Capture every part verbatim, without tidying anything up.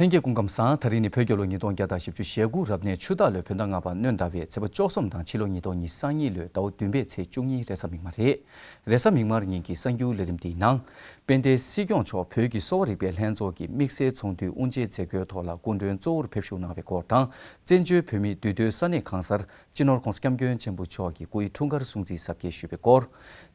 ལྷན་རྒྱས་སྐུ་ཁམས་བཟང་། ད་རིང་ནི་བོད་རྒྱལ་ལོ་ཉིས་སྟོང་བརྒྱ་དང་བཞི་བཅུ་ཞེ་དགུ་རབ་གནས་ཆུ་སྟག་ལོའི་བོད་ཟླ་ལྔ་པ་སྣྲོན་ཟླ་བའི་ཚེས་པ་བཅུ་གསུམ་དང་ཕྱི་ལོ་ཉིས་སྟོང་ཉི་ཤུ་རྩ་གཉིས་ལོའི་ཟླ་བ་བདུན་པའི་ཚེས་བཅུ་གཉིས་རེས་གཟའ་མིག་དམར་རེད། རེས་གཟའ་མིག་དམར་ཉིན་གྱི་གསར་འགྱུར་ལས་རིམ་འདིའི་ནང་། དཔལ་ལྡན་སྲིད་སྐྱོང་མཆོག་བོད་ཀྱི་གསོ་བ་རིག་པའི་ལྷན་ཚོགས་ཀྱི་དམིགས་བསལ་ཚོགས་འདུའི་དབུ་འབྱེད་མཛད་སྒོའི་ཐོག་ལ་སྐུ་མགྲོན་གཙོ་བོར་ཕེབས་བཞུགས་གནང་བའི་སྐོར་དང་། བཙན་བྱོལ་བོད་མིའི་འདུས་སྡོད་ས་གནས་གང་སར་སྤྱི་ནོར་༸གོང་ས་༸སྐྱབས་མགོན་ཆེན་པོ་མཆོག་གི་སྐུའི་འཁྲུངས་སྐར་སྲུང་བརྩི་གཟབ་རྒྱས་ཞུས་པའི་སྐོར།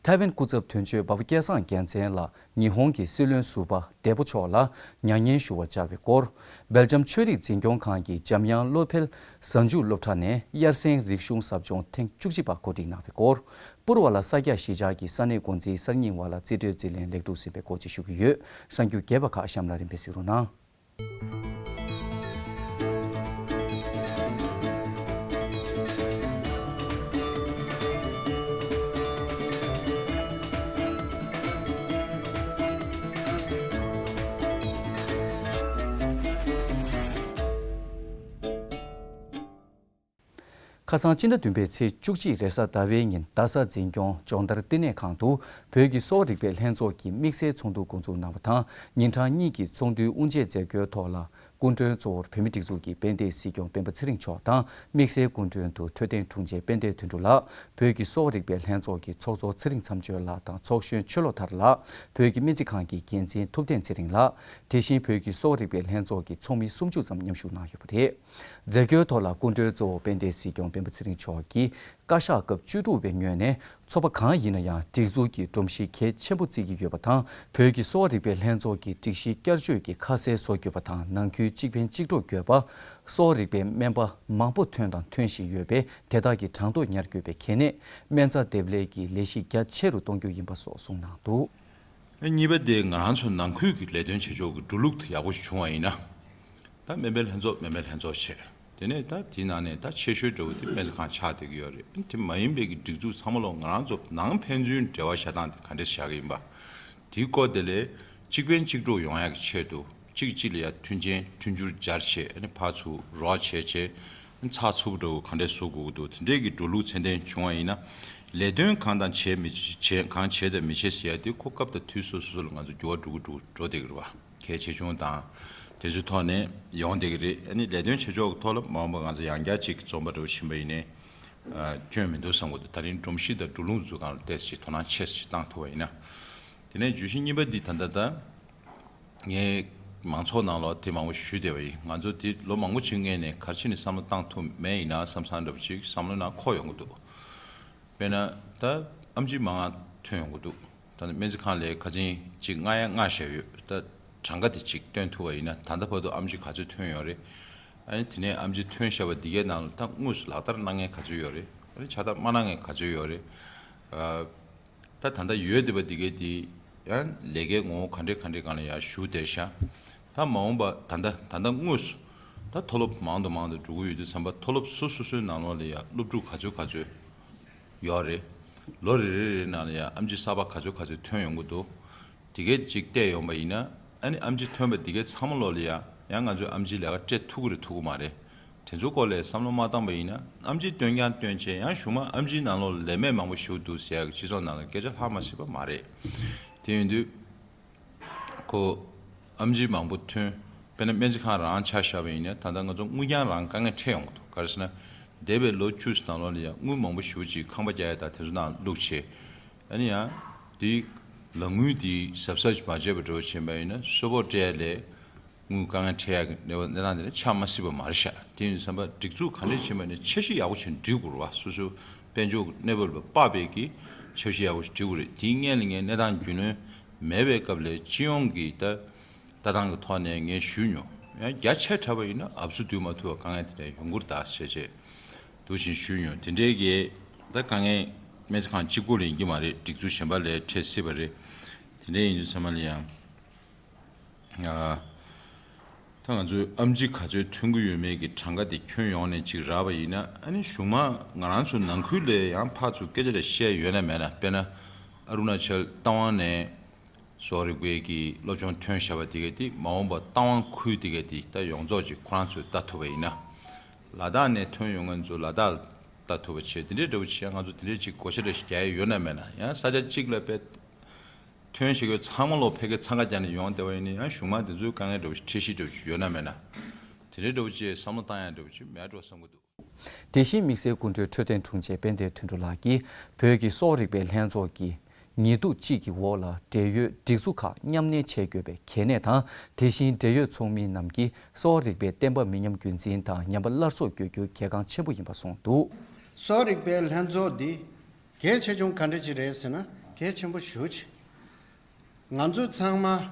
ཐའེ་ཝན་སྐུ་ཚབ་དོན་གཅོད་འབའ་པ་སྐལ་བཟང་རྒྱལ་མཚན་ལགས་ཉི་ཧོང་གི་སྲིད་བློན་ཟུར་པ་བདེ་པོ་མཆོག་ལ་མྱ་ངན་ཞུ་བར་བཅར་བའི་སྐོར། སྦེལ་ཇམ་ཆོས་རིག་འཛིན་སྐྱོང་ཁང་གི་འཇམ་དབྱངས་བློ་འཕེལ་གཟའ་མཇུག་སློབ་གྲྭ་ནས་དབྱར་གསེང་རིག་གཞུང་ཟབ་སྦྱོང་ཐེངས་བཅུ་གཅིག་པ་གོ་སྒྲིག་གནང་བའི་སྐོར། པུར་བ་ལ་ས་སྐྱ་གཞིས་ཆགས་ཀྱི་ས་གནས་འགོ་འཛིན་གསར་རྙིང་བ་ལ་རྩིས་སྤྲོད་རྩིས་ལེན་ལེགས་གྲུབ་ཟིན་པའི་སྐོར་བཅས་ཞུ་གི་ཡོད། གསར་འགྱུར་རྒྱས་པ་ཁག་གཤམ་ལ་རིམ་པས་གཟིགས་རོགས་གནང་། ཁ་སང་སྤྱི་ཟླ་བདུན་པའི་ཚེས་བཅུ་གཅིག་རེས་གཟའ་ཟླ་བའི་ཉིན་རྡ་ས་འཛིན་སྐྱོང་སྦྱོང་བརྡར་བསྟི་གནས་ཁང་དུ་བོད་ཀྱི་གསོ་བ་རིག་པའི་ལྷན་ཚོགས་ཀྱི་དམིགས་བསལ་ཚོགས་འདུ་འགོ་འཛུགས་གནང་བ་དང་། ཉིན་གྲངས་གཉིས་ཀྱི་ཚོགས་འདུའི་དབུ་འབྱེད་མཛད་སྒོའི་ཐོག་ལ། སྐུ་མགྲོན་གཙོ་བོར་བོད་མིའི་སྒྲིག་འཛུགས་ཀྱི་དཔལ་ལྡན་སྲིད་སྐྱོང་སྤེན་པ་ཚེ་རིང་མཆོག་དང་། དམིགས་བསལ་སྐུ་མགྲོན་དུ་འཕྲོད་བསྟེན་དྲུང་ཆེ་དཔལ་ལྡན་དོན་གྲུབ་ལགས། བོད་ཀྱི་གསོ་བ་རིག་པའི་ལྷན་ཚོགས་ཀྱི་ཚོགས་གཙོ་ཚེ་རིང་མཚམས་གཅོད་ལགས་དང་ཚོགས་གཞོན་ཆོས་བློ་ཐར་ལགས། བོད་ཀྱི་སྨན་རྩིས་ཁང་གི་འགན་འཛིན་ཐུབ་བསྟན་ཚེ་རིང་ལགས། དེ་བཞིན་བོད་ཀྱི་གསོ་བ་རིག་པའི་ལྷན་ཚོགས་ཀྱི་ཚོགས་མི་སུམ་ཅུ་ཙམ་མཉམ་ཞུགས་གནང་ཡོད་པ་རེད། མཛད་སྒོའི་ཐོག་ལ་སྐུ་མགྲོན་གཙོ་བོ་དཔལ་ལྡན་སྲིད་སྐྱོང་སྤེན་པ་ཚེ་རིང་མཆོག་གིས། བཀའ་ཤག་སྐབས་བཅུ་དྲུག་པའི་ངོས་ནས། ཚོགས་པ་གང་ཡིན་ན་ཡང་སྒྲིག་འཛུགས་ཀྱི་སྒྲོམ་གཞི་གལ་ཆེན་པོ་བརྩི་གི་ཡོད་པ་དང་། བོད་ཀྱི་གསོ་བ་རིག་པའི་ལྷན་ཚོགས་ཀྱི་སྒྲིག་གཞི་བསྐྱར་བཅོས་ཀྱི་ཁ་གསལ་བཟོ་དགོས་པ་དང་། ནང་ཁུལ་གཅིག་ཕན་གཅིག་གྲོགས་དགོས་པ། གསོ་བ་རིག་པའི་སྨན་པ་མང་པོ་ཐོན་དང་ཐོན་བཞིན་ཡོད་པས། དེ་དག་གི་གྲངས་ཐོ་ཉར་དགོས་པའི་གལ་གནད། སྨན་རྩ་འདེབས་ལས་ཀྱི་ལས་གཞི་རྒྱ་ཆེ་རུ་གཏོང་རྒྱུ་ཡིན་པ་སོགས་གསུངས་གནང་འདུག། གཉིས་པ་དེ་ང་རང་ཚོ་ནང་ཁུལ་གྱི་ལས་དོན་བྱེད་ཕྱོགས་ཀྱི་འགྲོ་ལུགས་དེ་ཡག་པོ་ཞིག་བྱུང་བ་ཡིན་ན། ད་སྨན་པའི་ལྷན་ཚོགས་སྨན་པའི་ལྷན་ཚོགས་བྱས། དེ་ནས་ད་དེའི་ནང་ནས་ད་ཆེ་ཤོས་འདྲ་བོ་དེ་སྨན་རྩིས་ཁང་ཆགས་བསྡད་ཀྱི་ཡོད་རེད། དེ་མ་ཡིན་པའི་གི་སྒྲིག་འཛུགས་ཚང་མ་ལོ་ང་རང་ཚོ་ནང་ཕན་ཚུན་འབྲེལ་བ་བཞག་སྟངས་དེ་ག་འདྲས་བཞག་གི་ཡིན་པ། དེའི་སྐོར་དེ་ལས་གཅིག་ཕན་གཅིག་གྲོགས་ཡོང་ཡག་གི་ཆེད་དུ་གཅིག་གཅིག་ལ་ཡ་མཐུན་རྐྱེན་མཐུན་འགྱུར་སྦྱར་བྱས། ཨ་ནི་ཕར་ཚུར་རོགས་བྱས་བྱས། ཚགས་ཚུད་པོ་འདྲ་བོ་ག་འདྲས་བཟོ་དགོས་ཀྱི་འདུག། དེ་འདྲས་ཀྱི་འགྲོ་ལུགས་ཚད་ལྡན་བྱུང་བ་ཡིན་ན། ལས་དོན་གང་དང་བྱེད་མི་བྱེད། གང་བྱེད་དང་མི་བྱེད་ཟེར་ཡ་དེ་ཁོ་སྐབས་དང་དུས་སོ་སོ་སོ་ལ་ང་ཚོ་འགྱུར་བ་འགྲོ་གི་འགྲོ་འགྲོ་བསྡད་ཀྱི་རེད་བ། གལ་ཆེ་ཆུང་དང་། དེ་ཚོའི་ཐོག་ནས་ཡོང་བསྡད་ཀྱི་རེད། ཨ་ནི་ལས་དོན་བྱེད་ཕྱོགས་ཀྱི་ཐོག་ལ་མ་འོངས་པ་ང་ཚོ་ཡང་བསྐྱར་ཅིག་འཛོམས་པ་འདྲ་བོ་ཕྱིན་པ་ཡིན་ནའི། ཨ། སྐྱོན་མི་འདུག་བསམ་གྱི་འདུག། ད་རིང་སྒྲོམ་གཞི་དང་འགྲོ་ལུགས་ཚོ་སྒང་ལ་ཏོག་ཙམ་ཅིག་དོ་སྣང་ཆེ་ཙམ་ཅིག་བཏང་ཐུབ་པ་ཡིན་ན། དེ་ནས་བརྗོད་གཞི་གཉིས་པ་འདི་ད་ལྟ་ད། ངས་མང་ཚོགས་ནང་ལོགས་དེ་མང་པོ་ཞུས་བསྡད་པ་ཡིན། ང་ཚོ་དེ་ལོ་མང་པོ་ཅིག་སྔོན་ནས་ག་རེ་བྱས་ནས་བསམ་བློ་བཏང་ཐུབ་མེད་ཡིན་ན་བསམ་བསམ་འདྲ་པོ་ཅིག་བསམ་བློ་ནང་འཁོར་ཡོང་གི་འདུག། དཔེར་ན་ད་ཨེམ་ཆི་མང་ང་ཐོན་ཡོང་གི་འདུག། ད་སྨན་རྩིས་ཁང་ལ་ཁ་སང་ཅིག་མངགས་ཡ་མངགས་བཞག་ཡོད། ད་གྲངས་ཀ་དེ་ཅིག་སྟོན་ཐུབ་པ་ཡིན་ན། ད་ལྟ་བར་དུ་ཨེམ་ཆི་ག་ཚོད་ཐོན་ཡོད་རེད། ཨ་ནི་དེ་ནས་ཨེམ་ཆི་ཐོན་བཞག་པ་འདི་གའི་ནང་ལ་ད་དངོས་སུ་ལག་བསྟར་གནང་མཁན་ག་ཚོད་ཡོད་རེད། ཨ་ནི་ཕྱག་བསྟར་མ་གནང་མཁན་ག་ཚོད་ཡོད་རེད། ཨ། ད་ད་ལྟ་ཡོད་བསྡད་པ་འདི་གའི་དེ་ཡང་ལས་ཀའི་ངོ་བོ་ག་འདྲས་ག་འདྲས་སྒང་ལ་ཡང་ཞུགས་བསྡད་ཤག། ད་མ་འོངས་པ་ད་ལྟ་ད་ལྟ་དངོས་སུ་ད་མཐོ་སློབ་མང་དུ་མང་དུ་འགྲོ་གི་ཡོད་དུས་ཙམ་པ། མཐོ་སློབ་སོ་སོ་སོའི་ནང་ལོགས་ལ་ཡང་སློབ་ཕྲུག་ག་ཚོད་ག་ཚོད་ཡོད་རེད། ལོ་རེ་རེ་རེའི་ནང་ལ་ཡང་ཨེམ་ཆི་གསར་པ་ག་ཚོད་ག་ཚོད་ཐོན་ཡོང་གི་འདུག། དེ་གས་ཅིག་བལྟས་ཡོང་པ་ཡིན་ན། ཨ་ནི་ཨེམ་ཆི་ཐོན་པ་དེ་གས་ཚང་མ་ལོགས་ལ་ཡང་ཡང་ང་ཚོས་ཨེམ་ཆིའི་ལས་ཀ་སྤྲད་ཐུབ་ཀྱི་རེད་ཐུབ་ཀྱི་མ་རེད། དེ་ཚོའི་སྐོར་ལ་བསམ་བློ་མ་བཏང་པ་ཡིན་ན། ཨེམ་ཆི་བཏོན་ཀྱང་བཏོན་བྱས་ཡང་གཞུག་མ་ཨེམ་ཆིའི་ནང་ལོགས་ལ་ལས་མེད་མང་པོ་ཞིག་འདུག་ཟེར་ཡག་གི་སྤྱི་ཚོགས་ནང་ལ་སྐད་ཆ་ལྷག་མ་སྲིད་པ་མ་རེད། དེ་ཡིན་དུས་ཁོ་ཨེམ་ཆི་མང་པོ་ཐོན། དཔེར་ན་སྨན་རྩིས་ཁང་རང་ཆ་བཞག་པ་ཡིན་ན། ད་ལྟ་ང་ཚོ་དངུལ་རྐྱང་རང་དཀའ་ངལ་འཕྲད་ཡོང་གི་འདུག། ག་རེ་ཟེར་ན། འདས་པའི་ལོ་བཅུ་ཙམ་ནང་ལོགས་ལ་ཡང་དངུལ་མང་པོ་ཞེ་པོ་ཅིག་ཁང་པ་རྒྱག་ཡ་དང་དེ་ཚོ་ནང་བླུགས་བྱས། ཨ་ནི་ཡང་དེའི་ལག་དངུལ་དེ་གཟབ་གཟབ་མ་བྱས་པ་འདྲ་བོ་བྱས་པ་ཡིན་ན། གསོལ་ཕོགས་སྤྲད་ཡ་ལས་དངུལ་དཀའ་ངལ་འཕྲད་ཡ་གི་གནས་བབ་གནས་སྟངས་དེ་ནི་ཆགས་མ་སྲིད་པ་མ་རེད་ཤག། དེ་ཡིན་དུས་ཙམ་པ་སྒྲིག་འཛུགས་ག་འདྲས་བྱས་པ་ནས་འཆར་གཞི་ཡག་པོ་ཞིག་སྒྲིག་དགོས་རེད་བ། སོ་སོའི་དཔལ་འབྱོར་གྱི་གནས་བབ་ལ་དཔག་པའི་གི་འཆར་གཞི་ཡག་པོ་ཞིག་སྒྲིག་དགོས་རེད། དེའི་སྔོན་ལ་ངས་གནས་སྟངས་རྒྱུས་ལོན་མེད་པའི་སྐབས་ལ་སྤྱི་ཡོངས་ཀྱི་ད་ལྟ་སྟངས་ཀྱི་ཐོག་ནས་ངས་ཞུས་མྱོང་། ཡང་རྒྱ་ཆེ་དྲགས་པ་ཡིན་ན་ཨབ་སུ་བསྡུ་མ་ཐུབ་པ་དཀའ་ངལ་དེ་འདྲ་ཡོང་གི་རེད་ད་ཟེར་བྱས་འདུག་བཞིན་ཞུས་མྱོང་། དེ་འདྲའི་གི་ད་དཀའ་ངལ་སྨན་རྩིས་ཁང་གཅིག་པོ་ལ་ཡིན་གྱི་མ་རེད། སྒྲིག་འཛུགས་གཞན་པ་ལ་འཕྲད་སྲིད་པ་རེད། དེ་འདྲ་ཡིན་དུས་ཚང་མ་ལ་ཡང་། ཨ། ད་ང་ཚོས་ཨེམ་ཆི་ག་ཚོད་ཐོན་གྱི་ཡོད་མེད་ཀྱི་གྲངས་ཀ་དེ་ཁྱོན་ཡོངས་ནས་ཅིག་རག་པ་ཡིན་ན། ཨ་ནི་གཞུག་མ་ང་རང་ཚོ་ནང་ཁུལ་ལ་ཡང་ཕར་ཚུར་སྐད་ཆ་རེ་བཤད་ཡོད་ན་མེད་ན། དཔེར་ན་ཨ་རུ་ན་ཅལ་རྟ་དབང་ནས་གསོ་བ་རིག་པའི་གི་སློབ་སྦྱོང་ཐོན་བཞག་པ་དེ་གས་དེ། མ་འོངས་པ་རྟ་དབང་ཁུལ་དེ་གས་དེ་ད་ཡོངས་རྫོགས་ཅིག་ཁོ་རང་ཚོས་ལྟ་ཐུབ་པ་ཡིན་ན། ལ་དྭགས་ནས་ཐོན་ཡོང་མཁན་ཚོ་ལ་དྭགས་ལ་ལྟ་ཐུབ་པ་བྱས། དེ་འདྲའི་འདྲ་བོ་བྱས། ང་ཚོ་དེ་འདྲའི་ཅིག་བགོ་བཤའ་རེ་ཞིག་རྒྱག་ཡ་ཡོད་ན་མེད་ན། ཡང་ས་ཆ་གཅིག་ལ་དཔེ་ ཐོན་བྱེད་མཁན་ཚང་མ་ལོ་ཕལ་སྐད་འཚང་ཁ་རྒྱག་ནས་ཡོང་བསྡད་པ་ཡིན་ན་ཡང་གཞུང་མང་དེ་ཚོའི་དཀའ་ངལ་འདྲ་བོ་ཞིག་འཕྲད་གཞི་འདྲ་བོ་ཞིག་ཡོད་ན་མེད་ན། དེ་འདྲའི་འདྲ་བོ་ཅིག་བསམ་བློ་བཏང་ཡ་འདྲ་བོ་ཅིག་མེད་འགྲོ་བསམ་གྱི་འདུག། དེ་བཞིན་དམིགས་བསལ་སྐུ་མགྲོན་འཕྲོད་བསྟེན་དྲུང་ཆེ་དཔལ་ལྡན་དོན་གྲུབ་ལགས་ཀྱིས་བོད་ཀྱི་གསོ་བ་རིག་པའི་ལྷན་ཚོགས་ཀྱི་ཉི་གདུགས་གཅིག་གི་འོག་ལ་འབྲེལ་ཡོད་སྒྲིག་འཛུགས་ཁག་མཉམ་གནས་བྱེད་དགོས་པའི་གལ་གནད་དང་། དེ་བཞིན་འབྲེལ་ཡོད་ཚོགས་མི་རྣམས་ཀྱིས་གསོ་བ་རིག་པའི་བསྟན་པ་མི་ཉམས་རྒྱུན་འཛིན་དང་ཉམས་པ་སླར་གསོ་བསྐྱོད་རྒྱུ་གལ་འགངས་ཆེན་པོ་ཡིན་པ་གསུངས་འདུག། གསོ་བ་རིག་པའི་ལྷན་ཚོགས་འདི་གལ་ཆེ་ཆུང་ག་འདྲ་ཅིག་རེད་ཟེར་ན་གལ་ཆེན་པོ་ཞེ་པོ་ཅིག། ང་ཚོ་ཚང་མ་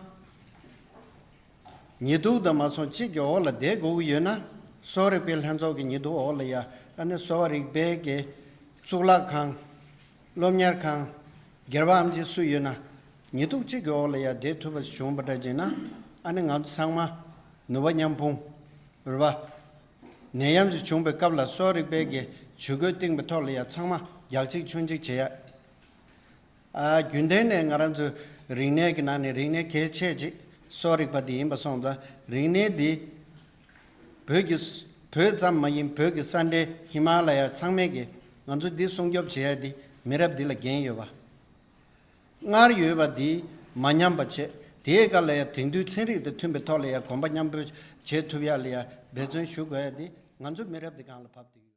ཉི་གདུགས་དང་མ་སོང་གཅིག་གི་འོག་ལ་བསྡད་དགོས་ཀྱི་ཡོད་ན། གསོ་བ་རིག་པའི་ལྷན་ཚོགས་ཀྱི་ཉི་གདུགས་འོག་ལ་ཡ་ཨ་ནི་གསོ་བ་རིག་པའི་གི་གཙུག་ལག་ཁང་། སློབ་གཉེར་ཁང་། སྒེར་པ་ཨེམ་ཆི་སུ་ཡོད་ན་ཉི་གདུགས་གཅིག་གི་འོག་ལ་ཡ་བསྡད་ཐུབ་པ་བྱུང་བ་འདྲ་བྱས་ན། ཨ་ནི་ང་ཚོ་ཚང་མ་ནུས་པ་མཉམ་སྤུངས། རེད་པ། ནད་ཡམས་ཤིག་བྱུང་བའི་སྐབས་ལ་གསོ་བ་རིག་པའི་གི་ཇུས་འགོད་བཏིང་བའི་ཐོག་ལ་ཡ་ཚང་མ་རྒྱག་གཅིག་མཆོང་གཅིག་བྱེད་ཡ། ཨ། རྒྱུན་ལྡན་ནས་ང་རང་ཚོའི་རིག་གནས་ཀྱི་ནང་ནས་རིག་གནས་གལ་ཆེ་ཅིག་གསོ་རིག་པ་འདི་ཡིན་པ་སོང་ཙང་། རིག་གནས་འདི་བོད་ཀྱི་བོད་ཙམ་མ་ཡིན་བོད་ཀྱི་ས་འབྲེལ་ཧི་མ་ལ་ཡ་ཚང་མས་ཀྱི་ང་ཚོ་འདི་སྲུང་སྐྱོབ་བྱེད་ཡ་འདི་མི་རབས་འདི་ལ་འགན་ཡོད་པ། སྔར་ཡོད་པ་འདི་མ་ཉམས་པ་བྱེད། དེའི་སྐབས་ལ་ཡ་དེང་དུས་ཚན་རིག་དང་མཐུན་པའི་ཐོག་ལ་ཡ་གོམ་པ་མཉམ་སྤོས་བྱེད་ཐུབ་ཡ་ལ་ཡ་འབད་བརྩོན་ཞུ་དགོས་ཡ་འདི་ང་ཚོ་མི་རབས་འདི་སྒང་ལ་བབས་བསྡད་ཡོད།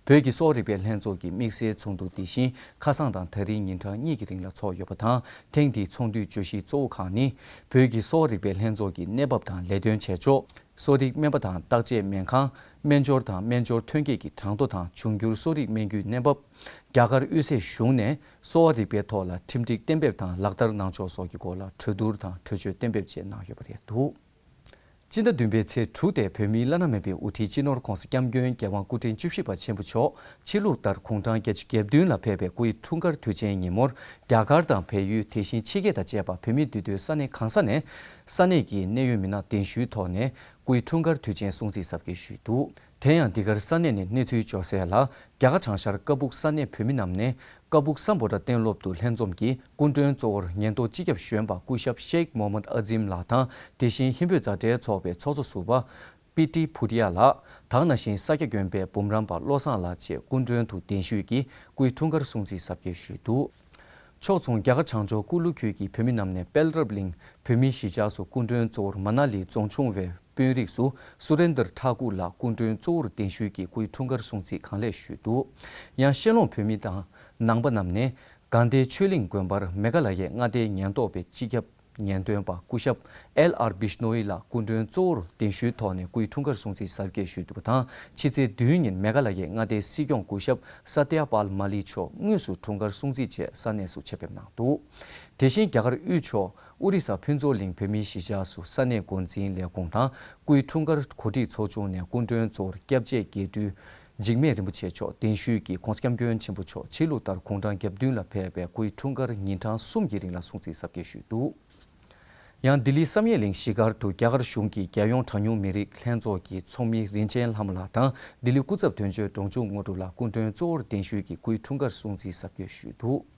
བོད་ཀྱི་གསོ་བ་རིག་པའི་ལྷན་ཚོགས་ཀྱི་དམིགས་བསལ་ཚོགས་འདུ་འདི་བཞིན་ཁ་སང་དང་ད་རིང་ཉིན་གྲངས་གཉིས་ཀྱི་རིང་ལ་ཚོགས་ཡོད་པ་དང་། ཐེངས་འདིའི་ཚོགས་འདུའི་བརྗོད་གཞི་གཙོ་བོ་ཁག་ནི། བོད་ཀྱི་གསོ་བ་རིག་པའི་ལྷན་ཚོགས་ཀྱི་གནས་བབ་དང་ལས་དོན་བྱེད་ཕྱོགས། གསོ་རིག་སྨན་པ་དང་བརྟག་དཔྱད་སྨན་ཁང་། སྨན་སྦྱོར་དང་སྨན་སྦྱོར་ཐོན་སྐྱེད་ཀྱི་གྲངས་ཐོ་དང་འབྱུང་འགྱུར་གསོ་རིག་སྨན་རྒྱུའི་གནས་བབ། རྒྱ་གར་དབུས་སའི་གཞུང་ནས་གསོ་བ་རིག་པའི་ཐོག་ལ་ཁྲིམས་སྒྲིག་གཏན་འབེབས་དང་ལག་བསྟར་གནང་ཕྱོགས་སོགས་ཀྱི་སྐོར་ལ་གྲོས་བསྡུར་དང་གྲོས་ཆོད་གཏན་འབེབས་བཅས་གནང་ཡོད་པ་རེད་འདུག། སྤྱི་ཟླ་བདུན་པའི་ཚེས་དྲུག་སྟེ་བོད་མིའི་བླ་ན་མེད་པའི་དབུ་ཁྲིད་སྤྱི་ནོར་༧གོང་ས་༧སྐྱབས་མགོན་རྒྱལ་དབང་སྐུ་ཕྲེང་བཅུ་བཞི་པ་ཆེན་པོ་མཆོག་ཕྱི་ལུགས་ལྟར་དགུང་གྲངས་བརྒྱད་ཅུ་གྱ་བདུན་ལ་ཕེབས་པའི་སྐུའི་འཁྲུངས་སྐར་དུས་ཆེན་ཉིན་མོར། རྒྱ་གར་དང་བལ་ཡུལ། དེ་བཞིན་ཕྱི་རྒྱལ་དང་བཅས་པ་བོད་མི་འདུས་སྡོད་ས་གནས་གང་ས་ནས། ས་གནས་ཀྱི་གནད་ཡོད་མི་སྣ་གདན་ཞུའི་ཐོག་ནས་སྐུའི་འཁྲུངས་སྐར་དུས་ཆེན་སྲུང་བརྩི་གཟབ་རྒྱས་ཞུས་འདུག། དེ་ཡང་འདི་གར་ས་གནས་ནས་གནས་ཚུལ་འབྱོར་གསལ་ལ། རྒྱ་གར་བྱང་ཤར་ཀ་སྦུག་ས་གནས་བོད་མི་རྣམས་ནས། ཀ་སྦུག་སམ་བྷོ་ཊ་གཏན་སློབ་ཏུ་ལྷན་འཛོམས་ཀྱིས་སྐུ་མགྲོན་གཙོ་བོར་ཉེན་རྟོག་སྤྱི་ཁྱབ་གཞོན་པ་སྐུ་ཞབས་ཤེག་མོ་མད་ཨ་ཛིམ་ལགས་དང་། དེ་བཞིན་ཧིན་བོད་མཛའ་འབྲེལ་ཚོགས་པའི་ཚོགས་གཙོ་ཟུར་པ་པི་ཏི་ཕུ་ཏི་ཡ་ལགས། དེ་ནང་བཞིན་ས་སྐྱ་དགོན་པའི་འབུམ་རམས་པ་བློ་བཟང་ལགས་བཅས་སྐུ་མགྲོན་དུ་གདན་ཞུས་ཀྱིས་སྐུའི་འཁྲུངས་སྐར་སྲུང་བརྩི་གཟབ་རྒྱས་ཞུས་འདུག། ཕྱོགས་མཚུངས། རྒྱ་གར་བྱང་ཕྱོགས་ཀུ་ལུ་ཁུལ་གྱི་བོད་མི་རྣམས་ནས་དཔལ་རབ་གླིང་བོད་མིའི་གཞིས་ཆགས་སུ་སྐུ་མགྲོན་གཙོ་བོར་མ་ན་ལི་རྫོང་ཆུང་བའི་དཔོན་རིགས་སུ་སུ་རེན་དར་ཐ་ཀུར་ལགས་སྐུ་མགྲོན་གཙོ་བོར་གདན་ཞུས་ཀྱིས་སྐུའི་འཁྲུངས་སྐར་སྲུང་བརྩི་གང་ལེགས་ཞུས་འདུག། ཡང་ཤེ་ལོང་བོད་མི་དང་ནང་པ་རྣམས་ནས་དགའ་ལྡན་ཆོས་གླིང་དགོན་པར་མེ་ག་ལ་ཡའི་མངའ་སྡེའི་ཉེན་རྟོག་པའི་སྤྱི་ཁྱབ་ཉེན་དོན་པ་སྐུ་ཞབས་ཨེལ་ཨར་བིཤ་ནོ་ཡི་ལགས་སྐུ་མགྲོན་གཙོ་བོར་གདན་ཞུའི་ཐོག་ནས་སྐུའི་འཁྲུངས་སྐར་སྲུང་བརྩི་གཟབ་རྒྱས་ཞུས་འདུག་པ་དང་། ཕྱི་ཚེས་བདུན་ཉིན་མེ་ག་ལ་ཡའི་མངའ་སྡེའི་སྲིད་སྐྱོང་སྐུ་ཞབས་ས་ཏྱ་པཱལ་མ་ལི་མཆོག་དངོས་སུ་འཁྲུངས་སྐར་སྲུང་བརྩི་ཆེད་ས་གནས་སུ་ཆེད་ཕེབས་གནང་འདུག། དེ་བཞིན་རྒྱ་གར་དབུས་ཕྱོགས་ཨོ་རི་ས་ཕུན་ཚོགས་གླིང་བོད་མིའི་གཞིས་ཆགས་སུ་ས་གནས་འགོ་འཛིན་ལས་ཁུངས་དང་སྐུའི་འཁྲུངས་སྐར་གོ་སྒྲིག་ཚོགས་ཆུང་ནས་སྐུ་མགྲོན་གཙོ་བོར་སྐྱབས་རྗེ་དགེ་སྤྲུལ་འཇིགས་མེད་རིན་པོ་ཆེ་མཆོག་གདན་ཞུས་ཀྱིས་༧གོང་ས་༧སྐྱབས་མགོན་ཆེན་པོ་མཆོག་ཕྱི་ལུགས་ལྟར་དགུང་གྲངས་གྱ་བདུན་ལ་ཕེབས་པའི་སྐུའི་འཁྲུངས་སྐར་ཉིན་གྲངས་གསུམ་གྱི་རིང་ལ་སྲུང་བརྩི་གཟབ་རྒྱས་ཞུས་འདུག། ཡང་ལྡི་ལི་བསམ་ཡས་གླིང་གཞིས་སྒར་དུ་རྒྱ་གར་གཞུང་གིས་རྒྱལ་ཡོངས་གྲངས་ཉུང་མི་རིགས་ལྷན་ཚོགས་ཀྱི་ཚོགས་མི་རིན་ཆེན་ལྷ་མོ་ལགས་དང་ལྡི་ལི་སྐུ་ཚབ་དོན་གཅོད་འབྲོང་ཆུང་དངོས་གྲུབ་ལགས་སྐུ་མགྲོན་གཙོ་བོར་གདན་ཞུས་ཀྱིས་སྐུའི་འཁྲུངས་སྐར་སྲུང་བརྩི་གཟབ་རྒྱས་ཞུས་འདུག།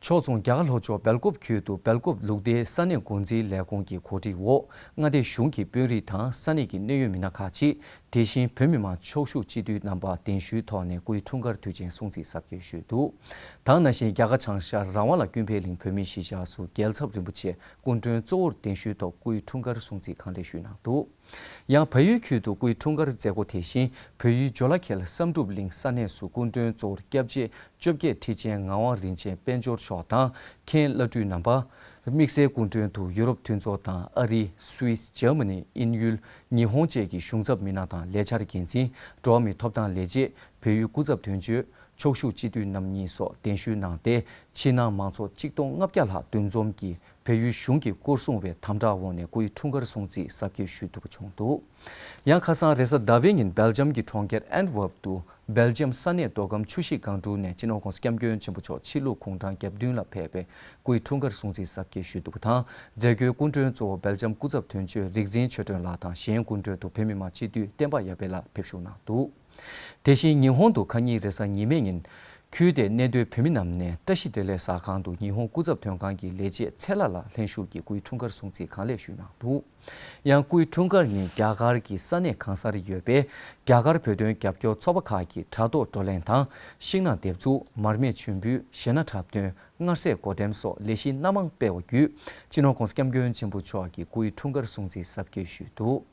ཕྱོགས་མཚུངས། རྒྱ་གར་ལྷོ་ཕྱོགས་སྦེལ་ཀོབ་ཁུལ་དུ་སྦེལ་ཀོབ་ལུགས་བདེའི་ས་གནས་འགོ་འཛིན་ལས་ཁུངས་ཀྱི་གོ་སྒྲིག་འོག་མངའ་སྡེ་གཞུང་གི་དཔོན་རིགས་དང་ས་གནས་ཀྱི་གནད་ཡོད་མི་སྣ་ཁག་ཅིག། དེ་བཞིན་བོད་མི་མང་ཕྱོགས་བཞུགས་སྤྱི་འཐུས་རྣམ་པ་གདན་ཞུའི་ཐོག་ནས་སྐུའི་འཁྲུངས་སྐར་དུས་ཆེན་སྲུང་བརྩི་གཟབ་རྒྱས་ཞུས་འདུག། དེ་ནང་བཞིན་རྒྱ་གར་བྱང་ཤར་རང་དབང་ལ་ཀུན་ཕན་གླིང་བོད་མིའི་གཞིས་ཆགས་སུ་རྒྱལ་ཚབ་རིན་པོ་ཆེ་སྐུ་མགྲོན་གཙོ་བོར་གདན་ཞུའི་ཐོག་སྐུའི་འཁྲུངས་སྐར་སྲུང་བརྩི་གང་ལེགས་ཞུས་གནང་འདུག། ཡང་བལ་ཡུལ་ཁུལ་དུ་སྐུའི་འཁྲུངས་སྐར་མཛད་སྒོ་དེ་བཞིན་བལ་ཡུལ་ཇོ་ལ་ཁེལ་བསམ་གྲུབ་གླིང་ས་གནས་སུ་སྐུ་མགྲོན་གཙོ་བོར་སྐྱབས་རྗེ་བཅོ་བརྒྱད་ཁྲི་ཆེན་ངག་དབང་རིན་ཆེན་དཔལ་འབྱོར་མཆོག་དང་མཁན་བླ་སྤྲུལ་རྣམ་པ། དམིགས་བསལ་སྐུ་མགྲོན་དུ་ཡུ་རོབ་མཐུན་ཚོགས་དང་ཨ་རི། སུད་སི། འཇར་མ་ནི། དབྱིན་ཡུལ། ཉི་ཧོང་བཅས་ཀྱི་གཞུང་ཚབ་མི་སྣ་དང་ལས་འཆར་འགན་འཛིན། འགྲོ་བ་མིའི་ཐོབ་ཐང་ལས་བྱེད། བལ་ཡུལ་སྐུ་ཚབ་དོན་གཅོད། ཕྱོགས་བཞུགས་སྤྱི་འཐུས་རྣམ་གཉིས་སོགས་གདན་ཞུ་གནང་སྟེ། ཕྱི་ནང་མང་ཚོགས་གཅིག་སྟོང་ལྔ་བརྒྱ་ལྷག་འདུ་འཛོམས་ཀྱིས་བལ་ཡུལ་གཞུང་གི་སྐོར་སྲུང་བའི་དམ་དྲག་འོག་ནས་སྐུའི་འཁྲུངས་སྐར་སྲུང་བརྩི་གཟབ་རྒྱས་ཞུས་འདུག་པ་བྱུང་འདུག། ཡང་ཁ་སང་རེས་གཟའ་ཟླ་བའི་ཉིན་སྦེལ་ཇམ་གྱི་གྲོང་ཁྱེར་ཨན་ཝརབ་ཏུ་སྦེལ་ཇམ་ས་གནས་མདོ་ཁམས་ཆུ་བཞི་སྒང་དྲུག་ནས་སྤྱི་ནོར་༧གོང་ས་༧སྐྱབས་མགོན་ཆེན་པོ་མཆོག་ཕྱི་ལུགས་དགུང་གྲངས་གྱ་བདུན་ལ་ཕེབས་པའི་སྐུའི་འཁྲུངས་སྐར་སྲུང་བརྩི་གཟབ་རྒྱས་ཞུས་འདུག་པ་དང་། མཛད་སྒོའི་སྐུ་མགྲོན་གཙོ་བོ་སྦེལ་ཇམ་སྐུ་ཚབ་དོན་གཅོད་རིག་འཛིན་ཆོས་སྒྲོན་ལགས་དང་གཞན་སྐུ་མགྲོན་དུ་བོད་མི་མང་སྤྱི་འཐུས་བསྟན་པ་ཡར་འཕེལ་ལགས་ཕེབས་ཞུགས་གནང་འདུག། དེ་བཞིན་ཉི་ཧོང་དུ་ཁ་ཉིན་རེས་གཟའ་ཉི་མའི་ཉིན། ཁུལ་དེར་གནས་སྡོད་བོད་མི་རྣམས་ནས་བཀྲ་ཤིས་བདེ་ལེགས་ཟ་ཁང་དུ་ཉི་ཧོང་སྐུ་ཚབ་དོན་ཁང་གི་ལས་བྱེད་ཚེ་ལྷ་ལགས་ལྷན་ཞུགས་ཀྱིས་སྐུའི་འཁྲུངས་སྐར་སྲུང་བརྩི་གང་ལེགས་ཞུས་གནང་འདུག། ཡང་སྐུའི་འཁྲུངས་སྐར་ཉིན་རྒྱ་གར་གྱི་ས་གནས་གང་སར་ཡོད་པའི་རྒྱ་གར་བོད་དོན་རྒྱབ་སྐྱོར་ཚོགས་པ་ཁག་གིས་དྲ་ཐོག་བགྲོ་གླེང་དང་། ཤིང་ནགས་འདེབས་འཛུགས། མར་མེ་མཆོད་འབུལ། གཞས་སྣ་འཁྲབ་སྟོན། མངར་ཟས་བགོ་འགྲེམས་སོགས་ལས་གཞི་སྣ་མང་སྤེལ་བ་བརྒྱུད། སྤྱི་ནོར་༧གོང་ས་༧སྐྱབས་མགོན་ཆེན་པོ་མཆོག་གིས་སྐུའི་འཁྲུངས་སྐར་སྲུང་བརྩི་གཟབ་རྒྱས་ཞུས་འདུག།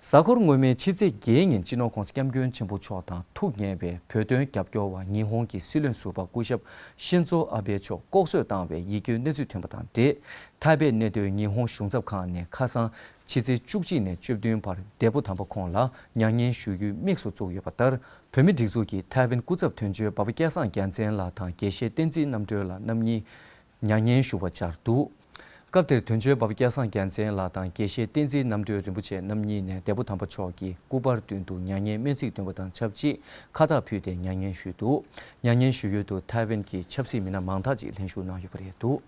གཟའ་འཁོར་སྔོན་མའི་ཕྱི་ཚེས་བརྒྱད་ཉིན་སྤྱི་ནོར་༧གོང་ས་༧སྐྱབས་མགོན་ཆེན་པོ་མཆོག་དང་ཐུགས་མཉེས་པའི་བོད་དོན་རྒྱབ་སྐྱོར་བ་ཉི་ཧོང་གི་སྲིད་བློན་ཟུར་པ་སྐུ་ཞབས་ཤིན་ཛོ་ཨ་བྷེ་མཆོག་ལྐོག་གསོད་བཏང་བའི་ཡིད་སྐྱོའི་གནས་ཚུལ་ཐོན་པ་དང་འབྲེལ། ཐའེ་པེ་གནས་སྡོད་ཉི་ཧོང་གཞུང་ཚབ་ཁང་ནས་ཁ་སང་ཕྱི་ཚེས་བཅུ་གཅིག་ནས་བཅུ་བདུན་བར་འདས་པོ་དམ་པ་ཁོང་ལ་མྱ་ངན་ཞུ་རྒྱུའི་དམིགས་སུ་བཙུགས་ཡོད་པ་ལྟར། བོད་མིའི་སྒྲིག་འཛུགས་ཀྱི་ཐའེ་ཝན་སྐུ་ཚབ་དོན་གཅོད་འབའ་པ་སྐལ་བཟང་རྒྱལ་མཚན་ལགས་དང་དགེ་བཤེས་བསྟན་འཛིན་རྣམ་གྲོལ་ལགས་རྣམ་གཉིས་མྱ་ངན་ཞུ་བར་བཅར་འདུག། སྐབས་དེར་དོན་གཅོད་འབའ་པ་སྐལ་བཟང་རྒྱལ་མཚན་ལགས་དང་དགེ་བཤེས་བསྟན་འཛིན་རྣམ་གྲོལ་རིན་པོ་ཆེ་རྣམ་གཉིས་ནས་འདས་པོ་དམ་པ་མཆོག་གི་སྐུ་པར་མདུན་དུ་མྱ་ངན་སྨོན་ཚིག་འདོན་པ་དང་ཆབས་ཅིག་ཁ་བཏགས་ཕུལ་ཏེ་མྱ་ངན་ཞུས་འདུག། མྱ་ངན་ཞུ་ཡུལ་དུ་ཐའེ་ཝན་གྱི་ཆབ་སྲིད་མི་སྣ་མང་དག་ཅིག་ལྷན་ཞུགས་གནང་ཡོད་པ་རེད་འདུག།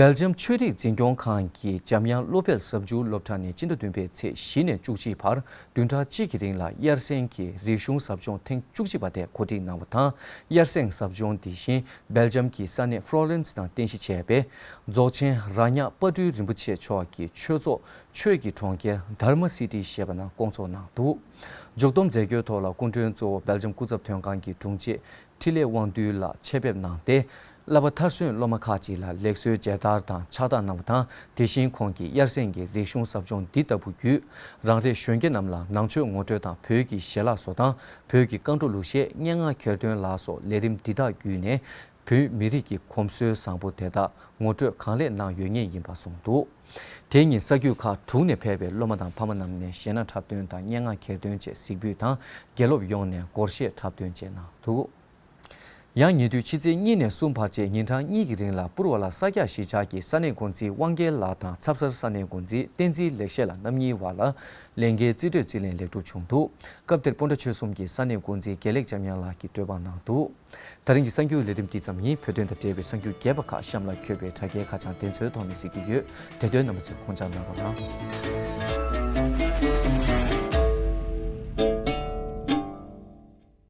སྦེལ་ཇམ་ཆོས་རིག་འཛིན་སྐྱོང་ཁང་གིས་འཇམ་དབྱངས་བློ་འཕེལ་ཟབ་འཇུག་སློབ་གྲྭ་ནས་སྤྱི་ཟླ་བདུན་པའི་ཚེས་བཞི་ནས་བཅུ་གཅིག་བར་བདུན་ཕྲག་གཅིག་གི་རིང་ལ་དབྱར་གསེང་གི་རིག་གཞུང་ཟབ་སྦྱོང་ཐེངས་བཅུ་གཅིག་པ་དེ་གོ་སྒྲིག་གནང་བ་དང་། དབྱར་གསེང་ཟབ་སྦྱོང་འདི་བཞིན་སྦེལ་ཇམ་གྱི་ས་གནས་ཧྥ་ལོ་རེན་སི་དང་རྟེན་གཞི་བྱས་པའི་རྫོགས་ཆེན་ར་ཉག་དཔལ་སྤྲུལ་རིན་པོ་ཆེ་མཆོག་གི་ཆོས་ཚོགས་ཆོས་ཀྱི་གྲོང་ཁྱེར་དྷར་མ་སི་ཏི་ཞེས་པ་ནང་བསྐོང་ཚོགས་གནང་འདུག། མཇུག་བསྡོམས་མཛད་སྒོའི་ཐོག་ལ་སྐུ་མགྲོན་གཙོ་བོ་སྦེལ་ཇམ་སྐུ་ཚབ་དོན་ཁང་གི་དྲུང་ཆེ་འཕྲིན་ལས་དབང་འདུས་ལགས་ཆེད་ཕེབས་གནང་སྟེ། བསླབ་པ་མཐར་སོན་སློབ་མ་ཁག་ཅིག་ལ་ལེགས་གསོལ་མཇལ་དར་དང་ཕྱག་རྟགས་གནང་བ་དང་། དེ་བཞིན་ཁོང་གིས་དབྱར་གསེང་གི་རིག་གཞུང་ཟབ་སྦྱོང་འདི་ལྟ་བུ་བརྒྱུད། རང་རེའི་གཞོན་སྐྱེས་རྣམས་ལ་ནང་ཆོས་ངོ་སྤྲོད་དང་། བོད་ཀྱི་ཞལ་ལག་བཟོ་སྟངས། བོད་ཀྱི་རྐང་བྲོ་གླུ་གཞས། སྙན་ངག་གྱེར་འདོན་ལ་སོགས་ལས་རིམ་འདི་དག་བརྒྱུད་ནས། བོད་མི་རིགས་ཀྱི་གོམས་སྲོལ་བཟང་པོ་དེ་དག་ངོ་སྤྲོད་གང་ལེགས་གནང་ཡོད་ངེས་ཡིན་པ་གསུངས་འདུག། དེ་ཉིན་ས་རྒྱུད་ཁག་དྲུག་ནས་ཕེབས་པའི་སློབ་མ་དང་ཕ་མ་རྣམས་ནས་གཞས་སྣ་འཁྲབ་སྟོན་དང་། སྙན་ངག་གྱེར་འདོན་བཅས་གཟིགས་འབུལ་དང་། དགེ་སློབ་ཡོངས་ནས་སྒོར་གཞས་འཁྲབ་སྟོན་བཅས་གནང་འདུག། ཡང་ཉེ་དུས་ཕྱི་ཚེས་གཉིས་ནས་གསུམ་བར་བཅས་ཉིན་གྲངས་གཉིས་ཀྱི་རིང་ལ་པུར་བ་ལ་ས་སྐྱ་གཞིས་ཆགས་ཀྱི་ས་གནས་འགོ་འཛིན་དབང་རྒྱལ་ལགས་དང་ཚབ་གསར་ས་གནས་འགོ་འཛིན་བསྟན་འཛིན་ལེགས་བཤད་ལགས་རྣམ་གཉིས་བར་ལ་ལས་འགན་རྩིས་སྤྲོད་རྩིས་ལེན་ལེགས་གྲུབ་བྱུང་འདུག། སྐབས་དེར་སྤོན་ཊ་ཆོལ་གསུམ་གྱི་ས་གནས་འགོ་འཛིན་དགེ་ལེགས་འཇམ་དབྱངས་ལགས་ཀྱིས་གྲོས་དཔང་གནང་འདུག། ད་རིང་གི་གསར་འགྱུར་ལས་རིམ་འདི་ཙམ་ཡིན། བོད་དོན་དང་འབྲེལ་བའི་གསར་འགྱུར་རྒྱས་པ་ཁག་གཤམ་ལ་འཁོད་པའི་དྲ་རྒྱའི་ཁ་བྱང་དེ་ཚོའི་ཐོག་ནས་གཟིགས་ཀྱི་ཡོད། དེ་དོན་རྣམ་པ་ཚོས་དགོངས་འཇགས་གནང་རོགས་གནང་།